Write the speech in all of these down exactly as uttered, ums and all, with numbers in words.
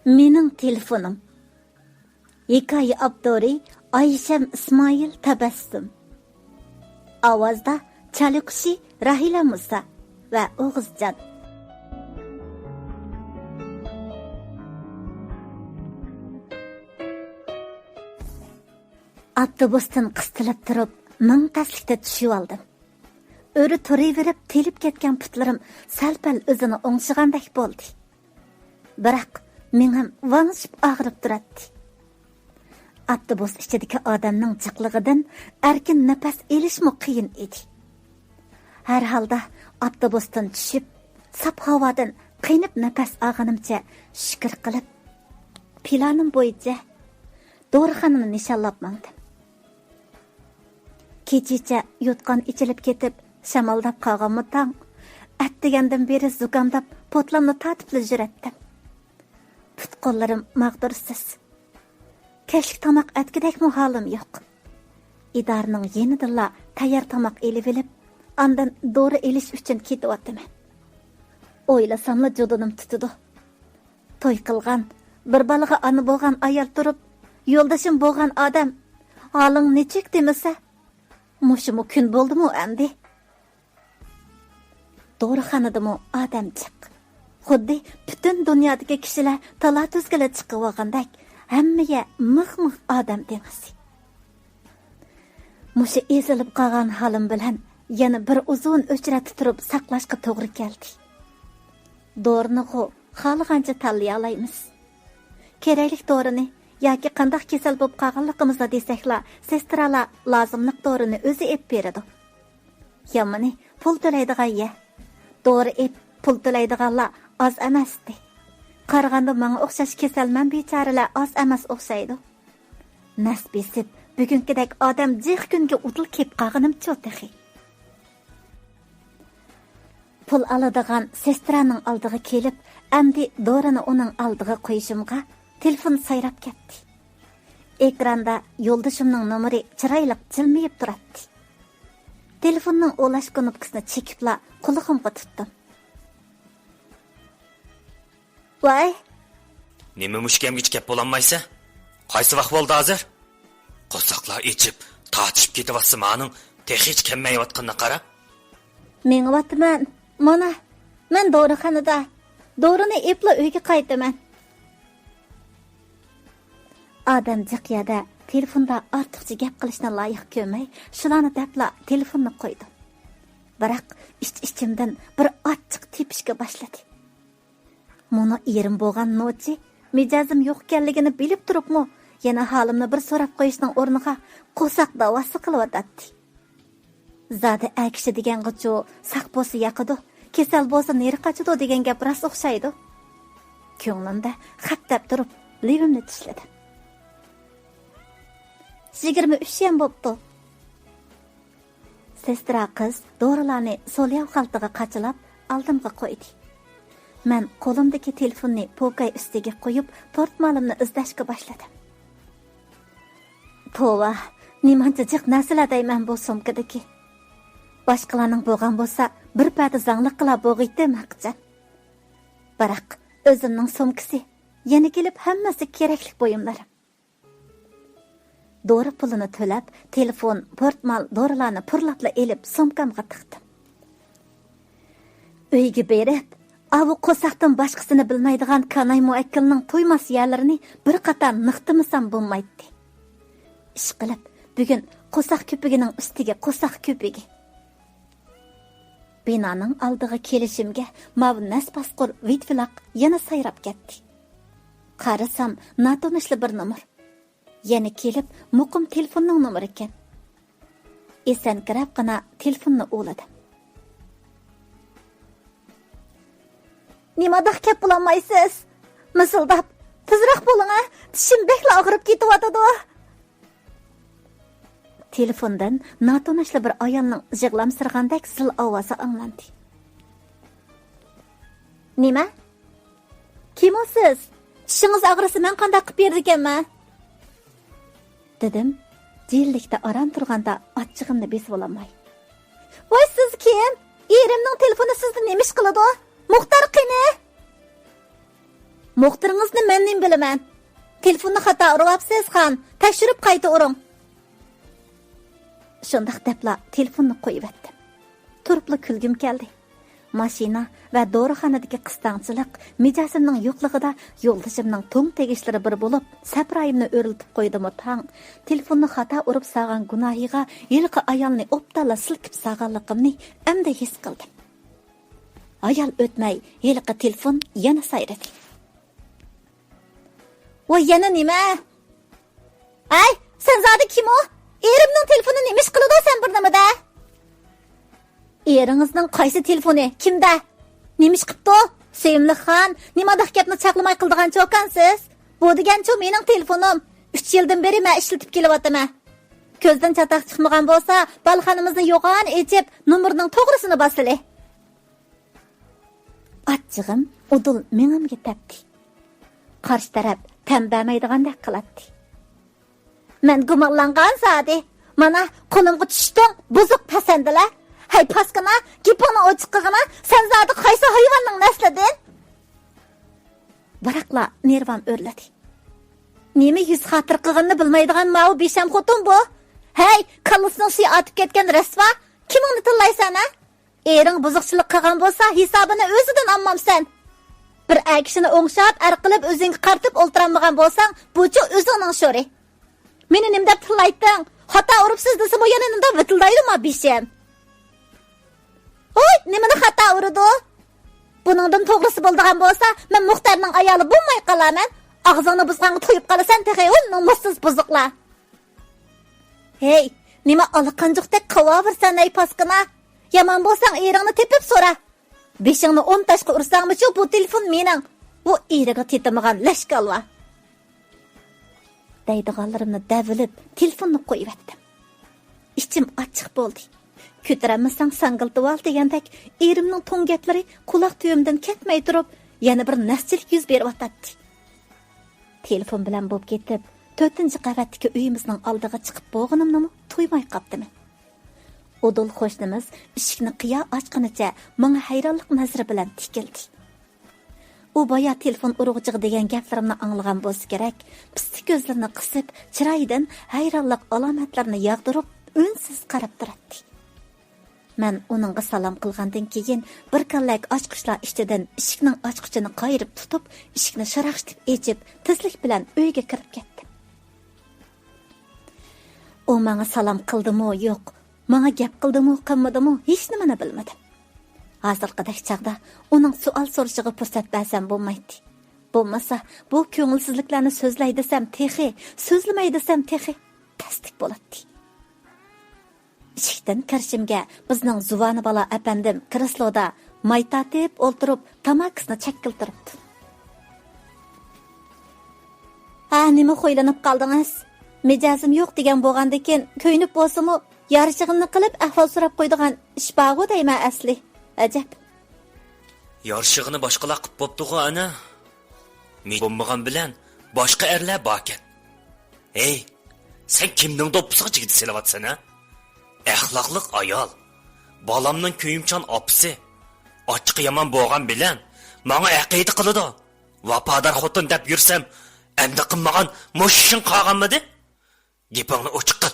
مېنىڭ تېلېفونۇم. ھېكايە ئاپتورى ئايشەم ئىسمائىل تەبەسسۇم. ئاۋازدا چالىقۇشى راھىلە مۇسا ۋە ئوغۇزجان. ئاپتوبۇستىن قىستىلىپ تۇرۇپ، مىڭ تەسلىكتە چۈشۈۋالدىم. ئۆرە تۇرۇۋېرىپ تېلىپ كەتكەن پۇتلىرىم سەل-پەل ئۆزىنى ئوڭشىغاندەك بولدى. بىراق مېڭەم ۋاڭشىپ ئاغرىپ تۇراتتى. ئاپتوبۇس ئىچىدىكى ئادەمنىڭ جىقلىقىدىن ئەركىن نەپەس ئېلىشمۇ قىيىن ئىدى. ھەر ھالدا ئاپتوبۇستىن چۈشۈپ، ساپ ھاۋادىن قېنىپ نەپەس ئالغىنىمچە شۈكۈر قىلىپ، پىلانىم بويىچە دورىخانىنى نىشانلاپ ماڭدىم. كېچىچە يوتقان ئېچىلىپ كېتىپ، شامالداپ قالغانمۇ تاڭ. ئەتىگەندىن بېرى زۇكامداپ، پوتلامنى تارتىپلا يۈرەتتىم. پۇت-قوللىرىم ماغدۇرسىز. كەچلىك تاماق ئەتكۈدەكمۇ ھالىم يوق. ئىدارىنىڭ يېنىدىنلا تەييار تاماق ئېلىۋېلىپ، ئاندىن دورا ئېلىش ئۈچۈن كېتىۋاتىمەن. ئويلىساملا جۇدۇنۇم تۇتىدۇ. توي قىلغان، بىر بالىغا ئانا بولغان ئايال تۇرۇپ، يولدىشىم بولغان ئادەم، ھالىڭ نېچۈك دېمىسە، مۇشۇمۇ كۈن بولدىمۇ ئەمدى؟ دورىخانىدىمۇ ئادەم جىق. خۇددى پۈتۈن دۇنيادىكى كىشىلەر تالا-تۈزگىلى چىقىۋالغاندەك، ھەممە يەر مىخ-مىخ ئادەم دېڭىزى. مۇشۇ ئېزىلىپ قالغان ھالىم بىلەن يەنە بىر ئۇزۇن ئۆچرەتتە تۇرۇپ ساقلاشقا توغرا كەلدى. دورىنىغۇ خالىغانچە تاللىيالايمىز. كېرەكلىك دورىنى ياكى قانداق كېسەل بولۇپ قالغانلىقىمىزنى دېسەكلا، سېسترالار لازىملىق دورىنى ئۆزى ئېلىپ بېرىدۇ. يامىنى، پۇل تۆلەيدىغان يەر. دورا ئېپ، پۇل تۆلەيدىغانلار ئاز ئەمەستى. قارىغاندا ماڭا ئوخشاش كېسەلمەن بىچارىلەر ئاز ئەمەس ئوخشايدۇ. نەس بېسىپ، بۈگۈنكىدەك ئادەم جىق كۈنگە ئۇدۇل كېلىپ قالغىنىمچۇ تېخى. پۇل ئالىدىغان سېسترانىڭ ئالدىغا كېلىپ، ئەمدى دورىنى ئۇنىڭ ئالدىغا قويۇشۇمغا، تېلېفون سايراپ كەتتى. ئېكراندا يولدىشىمنىڭ نومۇرى چىرايلىق جىلمىيىپ تۇراتتى. تېلېفوننىڭ ئۇلاش كۇنۇپكىسىنى چېكىپلا قۇلىقىمغا تۇتتۇم. ۋاي! نېمە مۇشۇ گەمگىچە كەپ بولالمايسەن؟ قايسى ۋاق بولدى ھازىر؟ قورساقلار ئېچىپ، تارتىشىپ كېتىۋاتسا مانىڭ تېخىچە كەلمەيۋاتقىنىنى قارا. مېڭىۋاتىمەن. مانا، مەن دورىخانىدا. دورىنى ئېپلا ئۆيگە قايتىمەن. ئادەم جىق يەردە تېلېفوندا ئارتۇقچە گەپ قىلىشنى لايىق كۆرمەي، شۇلارنى دەپلا تېلېفوننى قويدۇم. بىراق ئىچ-ئىچىمدىن بىر ئاچچىق تېپىشكە باشلىدى. مۇنۇ ئېرىم بولغان نوچى، مىجەزىم يوق ئىكەنلىكىنى بىلىپ تۇرۇپمۇ، يەنە ھالىمنى بىر سوراپ قويۇشنىڭ ئورنىغا قورساق داۋاسى قىلىۋاتاتتى. زادى ئەر كىشى دېگەنغىچۇ ساق بولسا ياقىدۇ، كېسەل بولسا نېرى قاچىدۇ دېگەن گەپ راست ئوخشايدۇ. كۆڭلۈمدە خەپ دەپ تۇرۇپ، لېۋىمنى چىشلىدىم. يىگىرمە ئۈچ يەن بوپتۇ. سېسترا قىز دورىلارنى سولياۋ خالتىغا قاچىلاپ، ئالدىمغا قويدى. مەن قولۇمدىكى تېلېفوننى پوكاي ئۈستىگە قويۇپ، پورتمالىمنى ئىزدەشكە باشلىدىم. توۋا، نېمانچە جىق نەرسىلەر دەيمەن بۇ سومكىدىكى. باشقىلارنىڭ بولغان بولسا، بىر پەردە زاڭلىققىلا بولغىيتتىم ھەقىچان. بىراق، ئۆزۈمنىڭ سومكىسى، يەنە كېلىپ ھەممىسى كېرەكلىك بۇيۇملىرىم. دورا پۇلىنى تۆلەپ، تېلېفون، پورتمال، دورىلارنى پۇرلاپلا ئېلىپ، سومكامغا تىقتىم. ئۆيگە بېرىپ، ئاۋۇ قورساقتىن باشقىسىنى بىلمەيدىغان كاناي مۇئەككىلنىڭ تويماس يەرلىرىنى بىر قاتار نىقتىمىسام بولمايتتى. ئىشقىلىپ، بۈگۈن قورساق كۆپۈكىنىڭ ئۈستىگە قورساق كۆپۈكى. بىنانىڭ ئالدىغا كېلىشىمگە، ماۋۇ نەس پاسقۇر ۋىتفىلاق يەنە سايراپ كەتتى. قارىسام، ناتونۇشلا بىر نومۇر. يەنە كېلىپ، مۇقىم تېلېفوننىڭ نومۇرى ئىكەن. ئېسەنكىرەپقىنا تېلېفوننى ئۇلىدىم. نېمانداق كەپ بولالمايسىز؟ مىسىلداپ، تېزرەك بولۇڭە، چىشىم بەكلا ئاغرىپ كېتىۋاتىدۇ. تېلېفوندىن ناتونۇشلا بىر ئايالنىڭ يىغلامسىرىغاندەك زىل ئاۋازى ئاڭلاندى. نېمە؟ كىم ئۇ سىز؟ چىشىڭىز ئاغرىسا مەن قانداق قىلىپ بېرىدىكەنمەن؟ دېدىم، جىللىكتە ئاران تۇرغاندا ئاچچىقىمنى بېسىۋالالماي. ۋاي، سىز كىم؟ ئېرىمنىڭ تېلېفونى سىزدە نېمە ئىش قىلىدۇ؟ مۇختەر قېنى؟ مۇختىرىڭىزنى مەن نېمە بىلىمەن؟ تېلېفوننى خاتا ئۇرۇۋاپسىز، خان. تەكشۈرۈپ قايتا ئۇرۇڭ. شۇنداق دەپلا تېلېفوننى قويۇۋەتتىم. تۇرۇپلا كۈلگۈم كەلدى. ماشىنا ۋە دورىخانىدىكى قىستاڭچىلىق، مىجەزىمنىڭ يوقلۇقىدا يولدىشىمنىڭ توڭ تېگىشلىرى بىر بولۇپ، سەپرايىمنى ئۆرلىتىپ قويدىمۇ تاڭ، تېلېفوننى خاتا ئۇرۇپ سالغان گۇناھىغا ھېلىقى ئايالنى ئوبدانلا سىلكىپ سالغانلىقىمنى ئەمدى ھېس قىلدىم. ھايال ئۆتمەي ھېلىقى تېلېفون يەنە سايرىدى. ۋاي، يەنە نېمە؟ ھەي، سەن زادى كىم ئۇ؟ ئېرىمنىڭ تېلېفونى نېمە ئىش قىلىدۇ سەن بىر نېمىدە؟ ئېرىڭىزنىڭ قايسى تېلېفونى؟ كىمدە؟ نېمە ئىش قىپتۇ؟ سۆيۈملۈك خان، نېمانداق گەپنى چاقلىماي قىلىدىغان چوكانسىز؟ بۇ دېگەنچۇ مېنىڭ تېلېفونۇم. ئۈچ يىلدىن بېرى مەن ئىشلىتىپ كېلىۋاتىمەن. كۆزدىن چاتاق چىقمىغان بولسا، بالىخانىمىزنى يوغان ئېچىپ، نومۇرنىڭ توغرىسىنى باسىلى. ئاچچىقىم ئۇدۇل مېڭەمگە تەپتى. قارشى تەرەپ تەن بەرمەيدىغاندەك قىلاتتى. مەن گۇمانلانغان زادى. مانا، قولۇمغا چۈشتۈڭ، بۇزۇق پەسەندىلەر. ھەي، پاسكىنا، گېپىڭنى ئوچۇق قىلغىنا، سەن زادى قايسى ھايۋاننىڭ نەسلىدىن؟ بىراقلا نېرۋام ئۆرلىدى. نېمە يۈز خاتىرە قىلغىنىنى بىلمەيدىغان ماۋۇ بىشەم خوتۇن بۇ. ھەي، كاللىسىنىڭ سۈيى ئارتىپ كەتكەن رەسۋا، كىمىڭنى تىللايسەن، ھە؟ ئېرىڭ بۇزۇقچىلىق قىلغان بولسا، ھېسابىنى ئۆزىدىن ئالمامسەن؟ بىر ئەر كىشىنى ئوڭشاپ، ئەر قىلىپ ئۆزۈڭگە قارىتىپ ئولتۇرالمىغان بولساڭ، بۇچۇ ئۆزۈڭنىڭ شورى. مېنى نېمە دەپ تىللايتتىڭ؟ خاتا ئۇرۇپسىز دېسىمۇ يەنە نېمىنداق ۋىتىلدايدۇ ما بېشىم. ھوي، نېمىنى خاتا ئۇرىدۇ؟ بۇنىڭدىن توغرىسى بولىدىغان بولسا، مەن مۇختەرنىڭ ئايالى بولماي قالامەن. ئاغزىڭنى بۇزغانغا تويۇپ قالىسەن تېخى، ھۇ، نومۇسسىز بۇزۇقلار. ھەي، نېمە ئالىقانجۇقتەك قىلىۋېرىسەن، ھەي پاسكىنا؟ يامان بولساڭ ئېرىڭنى تېپىپ سورا. بېشىڭنى ئون تاشقا ئۇرساڭمۇچۇ، بۇ تېلېفون مېنىڭ. بۇ ئېرىغا تېتىمىغان لەشكالۋا. دەيدىغانلىرىمنى دەۋېلىپ، تېلېفوننى قويۇۋەتتىم. ئىچىم ئاچچىق بولدى. كۆتۈرەلمىسەڭ ساڭگىلىتىۋال دېگەندەك، ئېرىمنىڭ توڭ گەپلىرى قۇلاق تۈۋىمدىن كەتمەي تۇرۇپ، يەنە بىر نەسچىلىك يۈز بېرىۋاتاتتى. تېلېفون بىلەن بولۇپ كېتىپ، تۆتىنچى قەۋەتتىكى ئۆيىمىزنىڭ ئالدىغا چىقىپ بولغىنىمنىمۇ تۇيماي قاپتىمەن. ئۇدۇل قوشنىمىز ئىشىكنى قىيا ئاچقىنىچە ماڭا ھەيرانلىق نەزىرى بىلەن تىكىلدى. ئۇ بايا تېلېفون ئۇرغۇچىغا دېگەن گەپلىرىمنى ئاڭلىغان بولسا كېرەك، پىستە كۆزلىرىنى قىسىپ، چىرايىدىن ھەيرانلىق ئالامەتلىرىنى ياغدۇرۇپ، ئۈنسىز قاراپ تۇراتتى. مەن ئۇنىڭغا سالام قىلغاندىن كېيىن، بىر كاللەك ئاچقۇچلار ئىچىدىن ئىشىكنىڭ ئاچقۇچىنى قايرىپ تۇتۇپ، ئىشىكنى شاراقشىتىپ ئېچىپ، تېزلىك بىلەن ئۆيگە كىرىپ كەتتىم. ئۇ ماڭا سالام قىلدىمۇ يوق، ماڭا گەپ قىلدىمۇ قىلمىدىمۇ، ھېچنېمىنى بىلمىدىم. ھازىرقىدەك چاغدا ئۇنىڭ سوئال سورىشىغا پۇرسەت بەرسەم بولمايتتى. بولمىسا، بۇ كۆڭۈلسىزلىكلەرنى سۆزلەي دېسەم تېخى، سۆزلىمەي دېسەم تېخى تەستىك بولاتتى. ئىشىكتىن كىرىشىمگە بىزنىڭ زۇۋانە بالا ئەپەندىم كرېسلودا ماي تارتىپ ئولتۇرۇپ، تاماكىسىنى چەككىلى تۇرۇپتۇ. ھە، نېمە خويلىنىپ قالدىڭىز؟ مىجەزىم يوق دېگەن بولغاندىكىن، كۆيۈنۈپ بولسىمۇ، يارىشىغىنىنى قىلىپ ئەھۋال سوراپ قويىدىغان ئىش بارغۇ دەيمەن ئەسلى. ئەجەب. يارىشىغىنى باشقىلار قىپ بوپتىغۇ ئەنە. مېنى بولمىغان بىلەن باشقا ئەرلەر باركەن. ھەي، سەن كىمنىڭ دوپپىسىغا جىگدە سېلىۋاتىسەن ھە؟ ئەخلاقلىق ئايال، بالامنىڭ كۆيۈمچان ئاپىسى. ئاچچىقى يامان بولغان بىلەن ماڭا ھەقىدە قىلىدۇ. ۋاپادار خوتۇن دەپ يۈرسەم، ئەمدى قىلمىغان مۇشۇ ئىشىڭ قالغانمىدى؟ گېپىڭنى ئوچۇق قىل.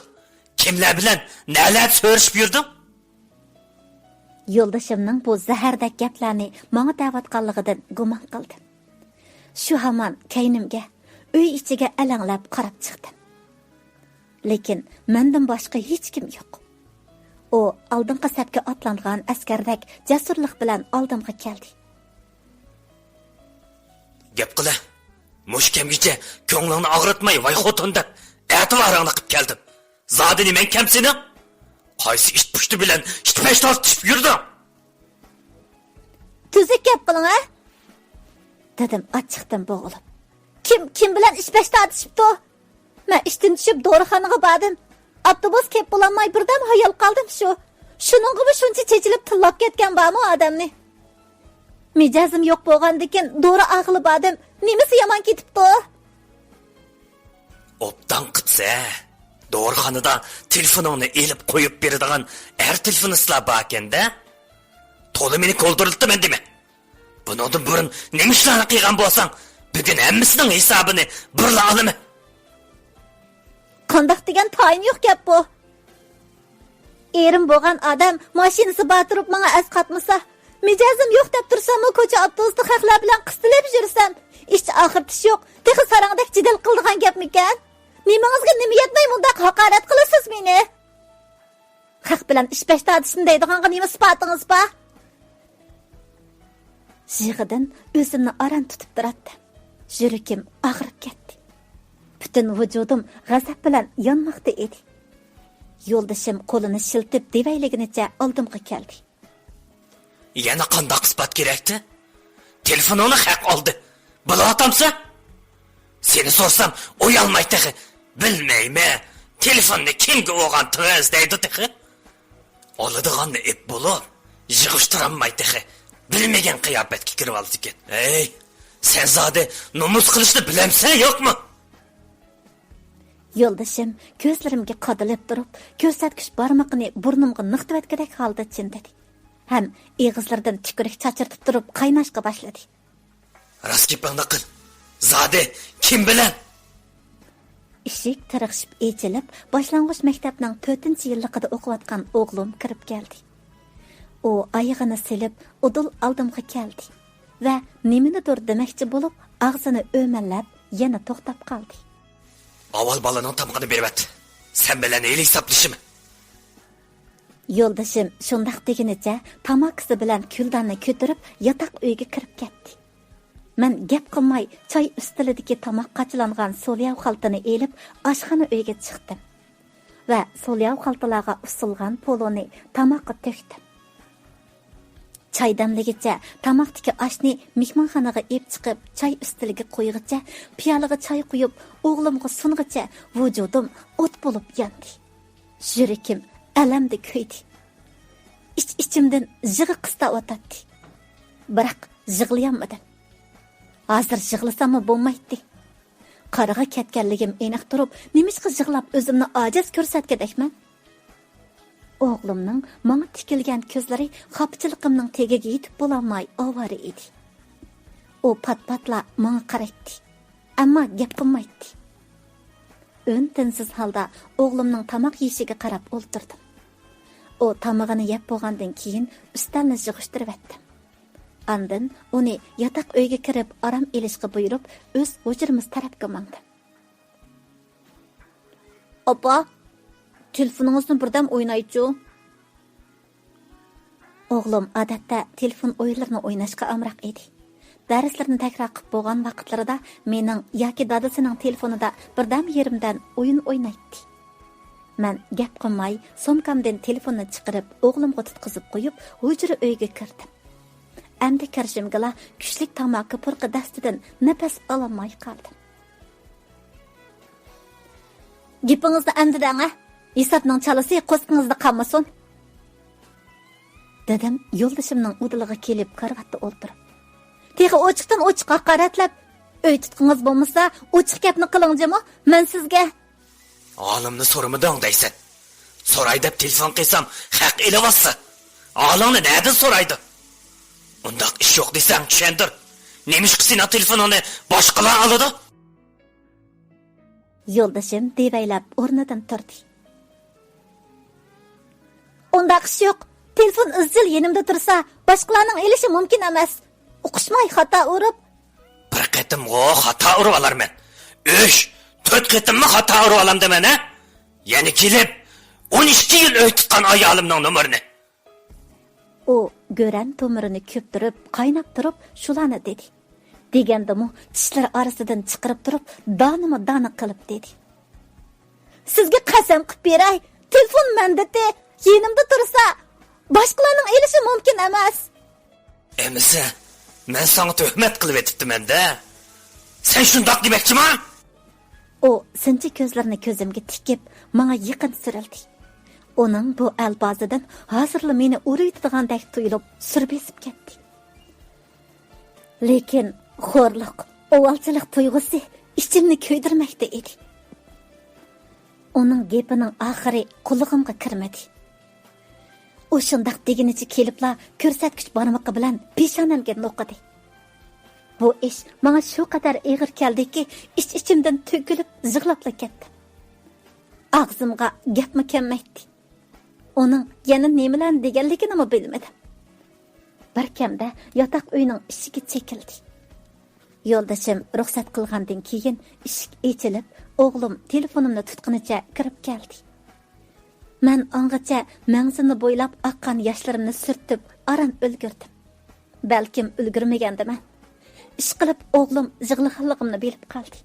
كىملەر بىلەن نەلەردە سۆرىشىپ يۈردۈڭ؟ يولدىشىمنىڭ بۇ زەھەردەك گەپلەرنى ماڭا دەۋاتقانلىقىدىن گۇمان قىلدىم. شۇ ھامان كەينىمگە، ئۆي ئىچىگە ئەلەڭلەپ قاراپ چىقتىم. لېكىن مەندىن باشقا ھېچكىم يوق. ئۇ ئالدىنقى سەپكە ئاتلانغان ئەسكەردەك جەسۇرلۇق بىلەن ئالدىمغا كەلدى. گەپ قىلە. مۇشۇ كەمگىچە كۆڭلۈڭنى ئاغرىتماي، ۋاي خوتۇن دەپ، ئەتىۋارىڭنى قىپ كەلدىم. زادى نېمەڭ كەم سېنىڭ؟ قايسى ئىت پۇشتى بىلەن ئىت پەش تارتىشىپ يۈردۈڭ؟ تۈزۈك گەپ قىلىڭ ھە! دېدىم ئاچچىقتىن بوغۇلۇپ. كىم، كىم بىلەن ئىت پەش تارتىشىپتۇ؟ مەن ئىشتىن چۈشۈپ دورىخانىغا باردىم. ئاپتوبۇس كەپ بولالماي بىردەم ھايال قالدىم شۇ. شۇنىڭغىمۇ شۇنچە چېچىلىپ تىللاپ كەتكەن بارمۇ ئادەمنى؟ مىجەزىم يوق بولغاندىكىن دورا ئالغىلى باردىم. نېمىسى يامان كېتىپتۇ؟ ئوبدان قىپسە. دورىخانىدا تېلېفونۇڭنى ئېلىپ قويۇپ بېرىدىغان ئەر تېلېفونىستلار باركەن-دە. تولا مېنى كولدۇرلىتىمەن دېمە. بۇنىڭدىن بۇرۇن نېمە ئىشلارنى قىلغان بولساڭ، بۈگۈن ھەممىسىنىڭ ھېسابىنى بىرلا ئالىمەن. قانداق دېگەن تايىنى يوق گەپ بۇ. ئېرىم بولغان ئادەم ماشىنىسى بار تۇرۇپ ماڭا ئەسقاتمىسا، مىجەزىم يوق دەپ تۇرساممۇ، كوچا ئاپتوبۇستا خەقلەر بىلەن قىستىلىپ يۈرسەم، ئىچ ئاغرىتىش يوق، تېخى ساراڭدەك جېدەل قىلىدىغان گەپمىكەن؟ نېمىڭىزگە نېمە يەتمەي مۇنداق ھاقارەت قىلىسىز مېنى؟ خەق بىلەن ئىش پەش تارتىشنى دەيدىغانغا نېمە ئىسپاتىڭىز بار؟ يىغىدىن ئۆزۈمنى ئاران تۇتۇپ تۇراتتىم. يۈرىكىم ئاغرىپ كەتتى. پۈتۈن ۋۇجۇدۇم غەزەپ بىلەن يانماقتا ئىدى. يولدىشىم قولىنى شىلتىپ دېۋەيلىگىنىچە ئالدىمغا كەلدى. يەنە قانداق ئىسپات كېرەكتى؟ تېلېفونۇڭنى خەق ئالدى. بىلىۋاتامسەن؟ سېنى سورىسام، ئۇيالماي تېخى. بىلمەيمەن. تېلېفوننى كىمگە ئۇرغانتىڭىز دەيدۇ تېخى. ئالىدىغاننى ئېپ بولۇپ، يىغىشتۇرالماي تېخى. بىلمىگەن قىياپەتكە كىرىۋالىدىكەن. ھەي، سەن زادى نومۇس قىلىشنى بىلەمسەن يوقمۇ؟ يولدىشىم كۆزلىرىمگە قادىلىپ تۇرۇپ، كۆرسەتكۈچ بارمىقىنى بۇرنۇمغا نىقتىۋەتكۈدەك ھالدا چىمدىدى. ھەم ئېغىزلىرىدىن تۈكۈرۈك چاچرىتىپ تۇرۇپ قايناشقا باشلىدى. راست گېپىڭنى قىل. زادى كىم بىلەن؟ ئىشىك تىرىقشىپ ئېچىلىپ، باشلانغۇچ مەكتەپنىڭ تۆتىنچى يىللىقىدا ئوقۇۋاتقان ئوغلۇم كىرىپ كەلدى. ئۇ ئايىغىنى سېلىپ، ئۇدۇل ئالدىمغا كەلدى ۋە نېمىنىدۇر دېمەكچى بولۇپ، ئاغزىنى ئۆمەللەپ، يەنە توختاپ قالدى. ئاۋۋال بالىنىڭ تامىقىنى بېرىۋەت. سەن بىلەن ھېلى ھېسابلىشىمەن. يولدىشىم شۇنداق دېگىنىچە تاماكىسى بىلەن كۈلداننى كۆتۈرۈپ، ياتاق ئۆيگە كىرىپ كەتتى. مەن گەپ قىلماي، چاي ئۈستىلىدىكى تاماق قاچىلانغان سولياۋ خالتىنى ئېلىپ، ئاشخانا ئۆيگە چىقتىم ۋە سولياۋ خالتىلارغا ئۇسسۇلغان پولۇنى تاماققا تۆكتۈم. چاي دەملىگىچە تاماقتىكى ئاشنى مېھمانخانىغا ئېلىپ چىقىپ، چاي ئۈستىلىگە قويغىچە، پىيالىغا چاي قۇيۇپ، ئوغلۇمغا سۇنغىچە ۋۇجۇدۇم ئوت بولۇپ ياندى. يۈرىكىم ئەلەمدە كۆيدى. ئىچ-ئىچىمدىن يىغا قىستاۋاتاتتى. بىراق يىغلىيالمىدىم. ھازىر يىغلىساممۇ بولمايتتى. قارىغا كەتكەنلىكىم ئېنىق تۇرۇپ، نېمىشقا يىغلاپ ئۆزۈمنى ئاجىز كۆرسەتكۈدەكمەن؟ ئوغلۇمنىڭ ماڭا تىكىلگەن كۆزلىرى خاپىچىلىقىمنىڭ تېگىگە يېتىپ بولالماي ئاۋارە ئىدى. ئۇ پات-پاتلا ماڭا قارايتتى. ئەمما گەپ قىلمايتتى. ئۈن-تىنسىز ھالدا ئوغلۇمنىڭ تاماق يېيىشىگە قاراپ ئولتۇردۇم. ئۇ تامىقىنى يەپ بولغاندىن كېيىن ئۈستەلنى يىغىشتۇرۇۋەتتىم. ئاندىن ئۇنى ياتاق ئۆيگە كىرىپ ئارام ئېلىشقا بۇيرۇپ، ئۆز ھۇجرىمىز تەرەپكە ماڭدىم. ئاپا، تېلېفونىڭىزنى بىردەم ئوينايچۇ. ئوغلۇم ئادەتتە تېلېفون ئويۇنلىرىنى ئويناشقا ئامراق ئىدى. دەرسلىرىنى تەكرار قىلىپ بولغان ۋاقىتلىرىدا مېنىڭ ياكى دادىسىنىڭ تېلېفونىدا بىردەم يېرىمدەن ئويۇن ئوينايتتى. مەن گەپ قىلماي، سومكامدىن تېلېفوننى چىقىرىپ، ئوغلۇمغا تۇتقۇزۇپ قويۇپ، ھۇجرا ئۆيگە كىردىم. ئەمدى كىرىشىمگىلا كۈچلۈك تاماكا پۇرىقى دەستىدىن نەپەس ئالالماي قالدىم. گېپىڭىزنى ئەمدى دەڭە. ھېسابنىڭ چالىسى قورسىقىڭىزدا قالمىسۇن. دېدىم يولدىشىمنىڭ ئۇدۇلىغا كېلىپ كارىۋاتتا ئولتۇرۇپ. تېخى ئوچۇقتىن ئوچۇق ھاقارەتلەپ، ئۆي تۇتقىڭىز بولمىسا، ئوچۇق گەپنى قىلىڭ جۇمۇ، مەن سىزگە. ھالىمنى سورىمىدىڭ دەيسەن. سوراي دەپ تېلېفون قىلسام، خەق ئېلىۋاتسا. ھالىڭنى نەدىن سورايدۇ؟ ئۇنداق ئىش يوق دېسەڭ چۈشەندۈر. نېمىشقا سېنىڭ تېلېفونۇڭنى باشقىلار ئالىدۇ؟ يولدىشىم دېۋەيلەپ ئورنىدىن تۇردى. ئۇنداق ئىش يوق. تېلېفون ئىزچىل يېنىمدا تۇرسا، باشقىلارنىڭ ئېلىشى مۇمكىن ئەمەس. ئۇقۇشماي خاتا ئۇرۇپ. بىر قېتىمغۇ خاتا ئۇرۇۋالارمەن. ئۈچ، تۆت قېتىممۇ خاتا ئۇرۇۋالامدىمەن، ھە؟ يەنە كېلىپ، ئون ئىككى يىل ئۆي تۇتقان ئايالىمنىڭ نومۇرىنى. ئۇ گۆرەن تومۇرىنى كۆپتۈرۈپ، قايناپ تۇرۇپ، شۇلارنى دېدى. دېگەندىمۇ، چىشلىرى ئارىسىدىن چىقىرىپ تۇرۇپ، دانىمۇ دانە قىلىپ دېدى. سىزگە قەسەم قىلىپ بېرەي، تېلېفون مەندىتى، يېنىمدا تۇرسا، باشقىلارنىڭ ئېلىشى مۇمكىن ئەمەس. ئەمىسە، مەن ساڭا تۆھمەت قىلىۋېتىپتىمەن-دە. سەن شۇنداق دېمەكچىما؟ ئۇ سىنچى كۆزلىرىنى كۆزۈمگە تىكىپ، ماڭا يېقىن سۈرۈلدى. ئۇنىڭ بۇ ئەلپازىدىن ھازىرلا مېنى ئۇرۇۋېتىدىغاندەك تۇيۇلۇپ، سۈر بېسىپ كەتتى. لېكىن خورلۇق، ئۇۋالچىلىق تۇيغۇسى ئىچىمنى كۆيدۈرمەكتە ئىدى. ئۇنىڭ گېپىنىڭ ئاخىرى قۇلىقىمغا كىرمىدى. ئۇ شۇنداق دېگىنىچە كېلىپلا كۆرسەتكۈچ بارمىقى بىلەن پېشانەمگە نوقۇدى. بۇ ئىش ماڭا شۇ قەدەر ئېغىر كەلدىكى، ئىچ-ئىچىمدىن تۆكۈلۈپ يىغلاپلا كەتتىم. ئاغزىمغا گەپمۇ كەلمەيتتى. ئۇنىڭ يەنە نېمىلەرنى دېگەنلىكىنىمۇ بىلمىدىم. بىر كەمدە ياتاق ئۆينىڭ ئىشىكى چېكىلدى. يولدىشىم رۇخسەت قىلغاندىن كېيىن ئىشىك ئېچىلىپ، ئوغلۇم تېلېفونۇمنى تۇتقىنىچە كىرىپ كەلدى. مەن ئاڭغىچە مەڭزىمنى بويلاپ ئاققان ياشلىرىمنى سۈرتۈپ ئاران ئۈلگۈردۈم. بەلكىم ئۈلگۈرمىگەندىمەن. ئىشقىلىپ ئوغلۇم يىغلىغانلىقىمنى بىلىپ قالدى.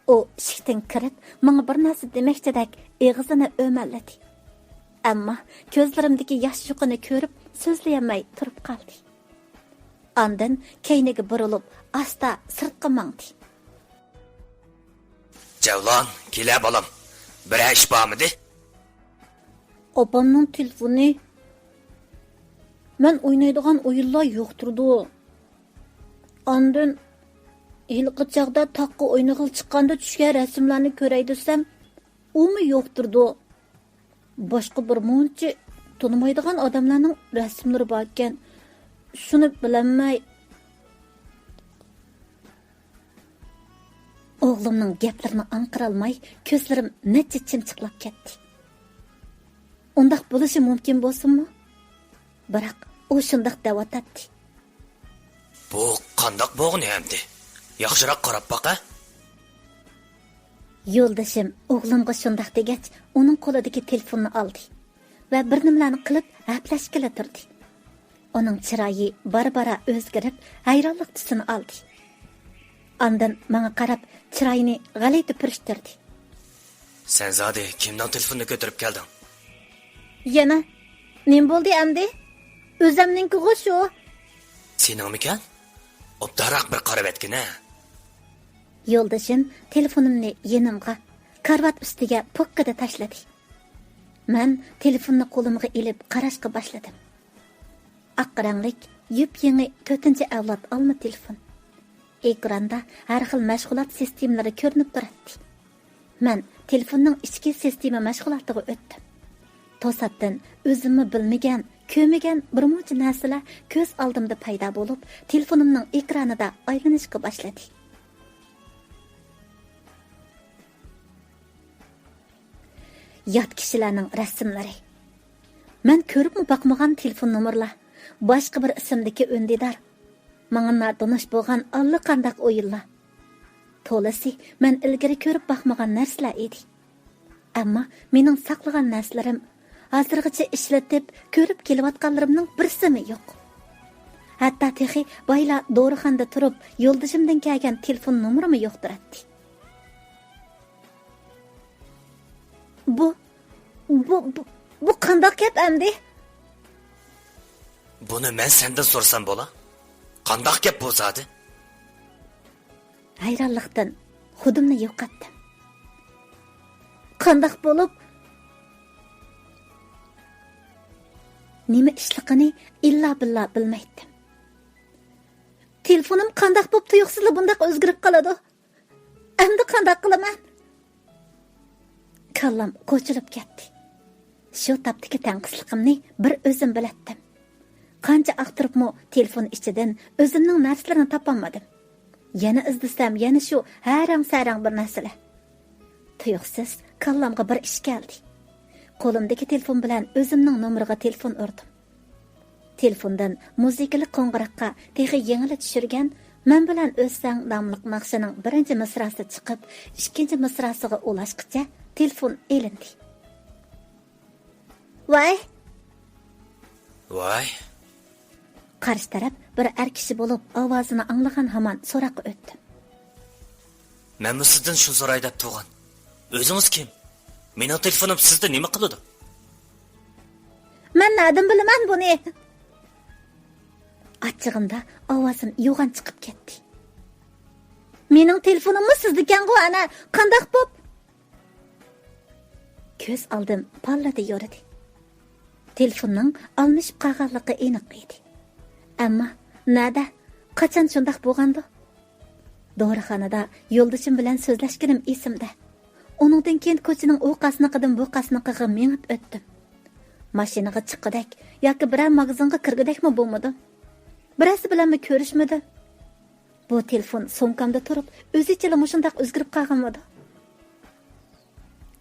ئۇ ئىشىكتىن كىرىپ، ماڭا بىر نەرسە دېمەكچىدەك ئېغىزىنى ئۆمەللىدى. ئەمما كۆزلىرىمدىكى ياش يۇقىنى كۆرۈپ، سۆزلىيەلمەي تۇرۇپ قالدى. ئاندىن كەينىگە بۇرۇلۇپ، ئاستا سىرتقا ماڭدى. جەۋلان، كېلە بالام. بىرەر ئىش بارمىدى؟ ئاپامنىڭ تېلېفونى. مەن ئوينايدىغان ئويۇنلار يوق تۇرىدۇ. ئاندىن ھېلىقى چاغدا تاغقا ئوينىغىلى چىققاندا چۈشكەن رەسىملەرنى كۆرەي دېسەم، ئۇمۇ يوق تۇرىدۇ. باشقا بىر مۇنچە تونۇمايدىغان ئادەملەرنىڭ رەسىملىرى باركەن، شۇنى بىلەلمەي. ئوغلۇمنىڭ گەپلىرىنى ئاڭقىرالماي، كۆزلىرىم نەچچە چىمچىقلاپ كەتتى. ئۇنداق بولۇشى مۇمكىن بولسىمۇ؟ بىراق ئۇ شۇنداق دەۋاتاتتى. بۇ قانداق بولغىنى ئەمدى؟ ياخشىراق قاراپ باق ھە. يولدىشىم ئوغلۇمغا شۇنداق دېگەچ، ئۇنىڭ قولىدىكى تېلېفوننى ئالدى ۋە بىر نېمىلەرنى قىلىپ ھەپلەشكىلى تۇردى. ئۇنىڭ چىرايى بارا-بارا ئۆزگىرىپ، ھەيرانلىق تۈسىنى ئالدى. ئاندىن ماڭا قاراپ، چىرايىنى غەلىتە پۈرۈشتۈردى. سەن زادى كىمنىڭ تېلېفونىنى كۆتۈرۈپ كەلدىڭ؟ يەنە نېمە بولدى ئەمدى؟ ئۆزەمنىڭكىغۇ شۇ. سېنىڭمىكەن؟ ئوبدانراق بىر قارىۋەتكىنە. يولدىشىم تېلېفونۇمنى يېنىمغا، كارىۋات ئۈستىگە پوككىدە تاشلىدى. مەن تېلېفوننى قولۇمغا ئېلىپ قاراشقا باشلىدىم. ئاق رەڭلىك، يۈپ-يېڭى تۆتىنچى ئەۋلاد ئالما تېلېفون. ئېكراندا ھەر خىل مەشغۇلات سىستېمىلىرى كۆرۈنۈپ تۇراتتى. مەن تېلېفوننىڭ ئىچكى سىستېما مەشغۇلاتىغا ئۆتتۈم. توساتتىن ئۆزۈممۇ بىلمىگەن، كۆرمىگەن بىر مۇنچە نەرسىلەر كۆز ئالدىمدا پەيدا بولۇپ، تېلېفونۇمنىڭ ئېكرانىدا ئايلىنىشقا باشلىدى. يات كىشىلەرنىڭ رەسىملىرى. مەن كۆرۈپمۇ باقمىغان تېلېفون نومۇرلار، باشقا بىر ئىسىمدىكى ئۈندىدار، ماڭا ناتونۇش بولغان ئاللىقانداق ئويۇنلار. تولىسى مەن ئىلگىرى كۆرۈپ باقمىغان نەرسىلەر ئىدى. ئەمما مېنىڭ ساقلىغان نەرسىلىرىم، ھازىرغىچە ئىشلىتىپ، كۆرۈپ كېلىۋاتقانلىرىمنىڭ بىرسىمۇ يوق. ھەتتا تېخى بايلا دورىخانىدا تۇرۇپ يولدىشىمدىن كەلگەن تېلېفون نومۇرىمۇ يوق تۇراتتى. بۇ، بۇ، بۇ، بۇ قانداق گەپ ئەمدى؟ بۇنى مەن سەندىن سورىسام بولا؟ قانداق گەپ بۇ زادى؟ ھەيرانلىقتىن خۇدۇمنى يوقاتتىم. قانداق بولۇپ، نېمە ئىشلىقىنى ئىللا بىللا بىلمەيتتىم. تېلېفونۇم قانداق بولۇپ تۇيۇقسىزلا بۇنداق ئۆزگىرىپ قالىدۇ؟ ئەمدى قانداق قىلىمەن؟ كاللام قوچۇلۇپ كەتتى. شۇ تاپتىكى تەڭقىسلىقىمنى بىر ئۆزۈم بىلەتتىم. قانچە ئاختۇرۇپمۇ تېلېفون ئىچىدىن ئۆزۈمنىڭ نەرسىلىرىنى تاپالمىدىم. يەنە ئىزدىسەم، يەنە شۇ ھەرەڭ-سەرەڭ بىر نەرسىلەر. تۇيۇقسىز كاللامغا بىر ئىش كەلدى. قولۇمدىكى تېلېفون بىلەن ئۆزۈمنىڭ نومۇرىغا تېلېفون ئۇردۇم. تېلېفوندىن مۇزىكىلىق قوڭغۇراققا تېخى يېڭىلا چۈشۈرگەن، مەن بىلەن ئۆتسەڭ ناملىق ناخشىنىڭ بىرىنچى مىسراسى چىقىپ، ئىككىنچى مىسراسىغا ئۇلاشقىچە تېلېفون ئېلىندى. ۋاي! ۋاي! قارشى تەرەپ بىر ئەر كىشى بولۇپ، ئاۋازىنى ئاڭلىغان ھامان سوراققا ئۆتتۈم. مەنمۇ سىزدىن شۇ سوراي دەپ تۇرغان. ئۆزىڭىز كىم؟ مېنىڭ تېلېفونۇم سىزدە نېمە قىلىدۇ؟ مەن نەدىن بىلىمەن بۇنى؟ ئاچچىقىمدا ئاۋازىم يوغان چىقىپ كەتتى. مېنىڭ تېلېفونۇممۇ سىزدىكەنغۇ، ئەنە، قانداق بوپ؟ كۆز ئالدىم پاللىدى يورۇدى. تېلېفوننىڭ ئالمىشىپ قالغانلىقى ئېنىق ئىدى. ئەمما نەدە، قاچان شۇنداق بولغاندۇ؟ دورىخانىدا يولدىشىم بىلەن سۆزلەشكىنىم ئېسىمدە. ئۇنىڭدىن كېيىن كوچىنىڭ ئۇ قاسنىقىدىن بۇ قاسنىقىغا مېڭىپ ئۆتتۈم. ماشىنىغا چىققۇدەك ياكى بىرەر ماگىزىنغا كىرگۈدەكمۇ بولمىدىم. بىرەرسى بىلەنمۇ كۆرۈشمىدىم. بۇ تېلېفون سومكامدا تۇرۇپ، ئۆزىچىلا مۇشۇنداق ئۆزگىرىپ قالغانمىدۇ؟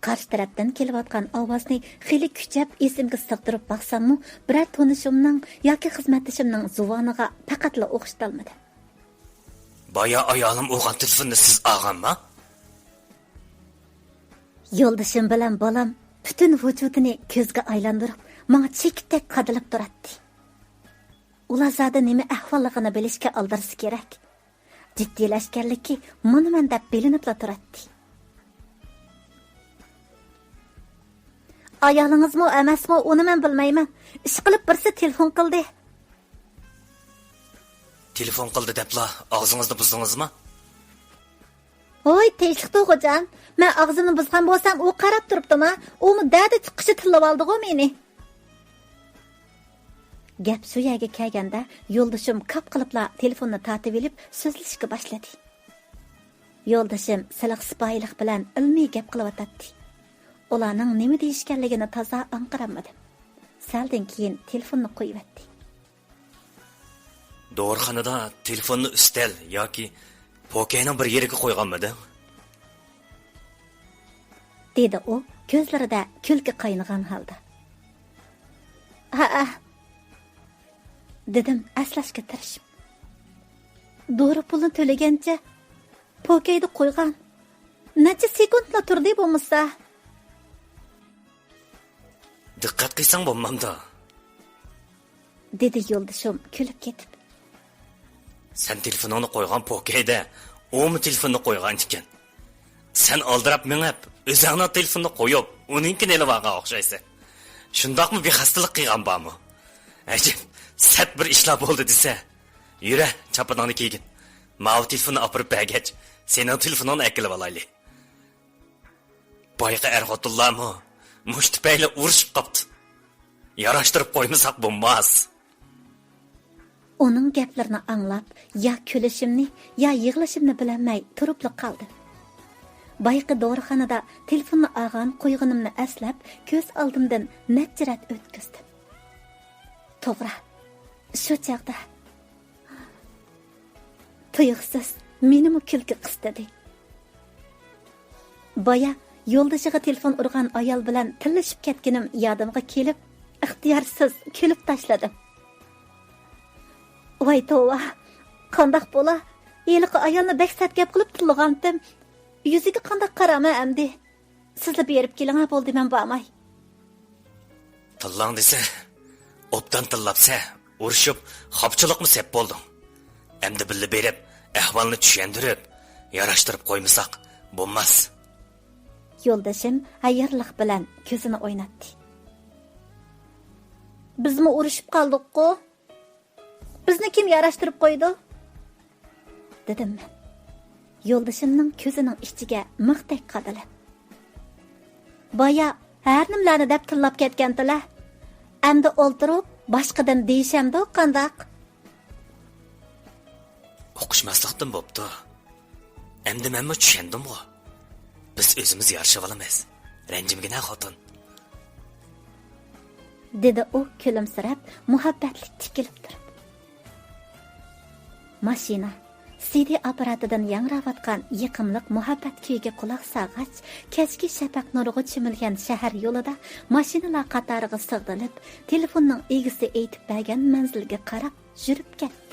قارشى تەرەپتىن كېلىۋاتقان ئاۋازنى خېلى كۈچەپ ئېسىمگە سىغدۇرۇپ باقساممۇ، بىرەر تونۇشۇمنىڭ ياكى خىزمەتدىشىمنىڭ زۇۋانىغا پەقەتلا ئوخشىتالمىدىم. بايا ئايالىم ئۇرغان تېلېفوننى سىز ئالغانما؟ يولدىشىم بىلەن بالام پۈتۈن ۋۇجۇدىنى كۆزگە ئايلاندۇرۇپ، ماڭا چېكىتتەك قادىلىپ تۇراتتى. ئۇلار زادى نېمە ئەھۋاللىقىنى بىلىشكە ئالدىرىسى كېرەك. جىددىيلەشكەنلىكى مانا مەن دەپ بىلىنىپلا تۇراتتى. ئايالىڭىزمۇ ئەمەسمۇ، ئۇنى مەن بىلمەيمەن. ئىشقىلىپ بىرسى تېلېفون قىلدى. تېلېفون قىلدى دەپلا ئاغزىڭىزنى بۇزدىڭىزمۇ؟ ھوي، تىنچلىق تۇغۇجان. مەن ئاغزىمنى بۇزغان بولسام، ئۇ قاراپ تۇرۇپتىما؟ ئۇمۇ دەدە چىققۇچە تىللىۋالدىغۇ مېنى. گەپ شۇ يەرگە كەلگەندە، يولدىشىم كاپ قىلىپلا تېلېفوننى تارتىۋېلىپ، سۆزلىشىشكە باشلىدى. يولدىشىم سىلىق سىپايىلىق بىلەن ئىلمىي گەپ قىلىۋاتاتتى. ئۇلارنىڭ نېمە دېيىشكەنلىكىنى تازا ئاڭقىرالمىدىم. سەلدىن كېيىن تېلېفوننى قويۇۋەتتى. دورىخانىدا تېلېفوننى ئۈستەل ياكى پوكەينىڭ بىر يېرىگە قويغانمىدىڭ؟ دېدى ئۇ كۆزلىرىدە كۈلكە قاينىغان ھالدا. ھەئە، دېدىم ئەسلەشكە تىرىشىپ. دورا پۇلىنى تۆلىگەنچە پوكەيدە قويغان. نەچچە سېكۇنتلا تۇردى بولمىسا. دىققەت قىلساڭ بولمامدۇ؟ دېدى يولدىشىم كۈلۈپ كېتىپ. سەن تېلېفونۇڭنى قويغان پوكەيدە، ئۇمۇ تېلېفوننى قويغان ئىكەن. سەن ئالدىراپ مېڭىپ، ئۆزۈڭنىڭ تېلېفونىنى قويۇپ، ئۇنىڭكىنى ئېلىۋالغان ئوخشايسەن. شۇنداقمۇ بىخەستىلىك قىلغان بارمۇ؟ ئەجەب، سەت بىر ئىشلار بولدى دېسە. يۈرە، چاپىنىڭنى كىيگىن. ماۋۇ تېلېفوننى ئاپىرىپ بەرگەچ، سېنىڭ تېلېفونۇڭنى ئەكېلىۋالايلى. بايىقى ئەر-خوتۇنلارمۇ مۇشۇ تۈپەيلى ئۇرۇشۇپ قاپتۇ. ياراشتۇرۇپ قويمىساق بولماس. ئۇنىڭ گەپلىرىنى ئاڭلاپ، يا كۈلۈشۈمنى، يا يىغلىشىمنى بىلەلمەي تۇرۇپلا قالدىم. بايىقى دورىخانىدا تېلېفوننى ئالغان قويغىنىمنى ئەسلەپ، كۆز ئالدىمدىن نەچچە رەت ئۆتكۈزدۈم. توغرا، شۇ چاغدا تۇيۇقسىز مېنىمۇ كۈلكە قىستىدى. بايا يولدىشىغا تېلېفون ئۇرغان ئايال بىلەن تىللىشىپ كەتكىنىم يادىمغا كېلىپ، ئىختىيارسىز كۈلۈپ تاشلىدىم. ۋاي توۋا، قانداق بولا؟ ھېلىقى ئايالنى بەك سەت گەپ قىلىپ تىللىغانتىم. يۈزىگە قانداق قارامەن ئەمدى؟ سىزلا بېرىپ كېلىڭە، بولدى، مەن بارماي. تىللاڭ دېسە، ئوبدان تىللاپسە، ئۇرۇشۇپ، خاپچىلىقمۇ سەپ بولدۇڭ. ئەمدى بىللە بېرىپ، ئەھۋالنى چۈشەندۈرۈپ، ياراشتۇرۇپ قويمىساق بولماس. يولدىشىم ھەيرانلىق بىلەن كۆزىنى ئويناتتى. بىزمۇ ئۇرۇشۇپ قالدۇققۇ؟ بىزنى كىم ياراشتۇرۇپ قويىدۇ؟ دېدىم مەن، يولدىشىمنىڭ كۆزىنىڭ ئىچىگە مىختەك قادىلىپ. بايا ھەر نېمىلەرنى دەپ تىللاپ كەتكەنتىلە. ئەمدى ئولتۇرۇپ، باشقىدىن دېيىشەمدۇ قانداق؟ ئۇقۇشماسلىقتىن بوپتۇ. ئەمدى مەنمۇ چۈشەندىمغۇ. بىز ئۆزىمىز يارىشىۋالىمىز. رەنجىمىگىنە خوتۇن. دېدى ئۇ كۈلۈمسىرەپ، مۇھەببەتلىك تىكىلىپ تۇرۇپ. ماشىنا، سىدى ئاپپاراتىدىن ياڭراۋاتقان يېقىملىق مۇھەببەت كۈيىگە قۇلاق سالغاچ، كەچكى شەپەق نۇرىغا چۆمۈلگەن شەھەر يولىدا ماشىنىلار قاتارىغا سىغدىلىپ، تېلېفوننىڭ ئىگىسى ئېيتىپ بەرگەن مەنزىلگە قاراپ يۈرۈپ كەتتى.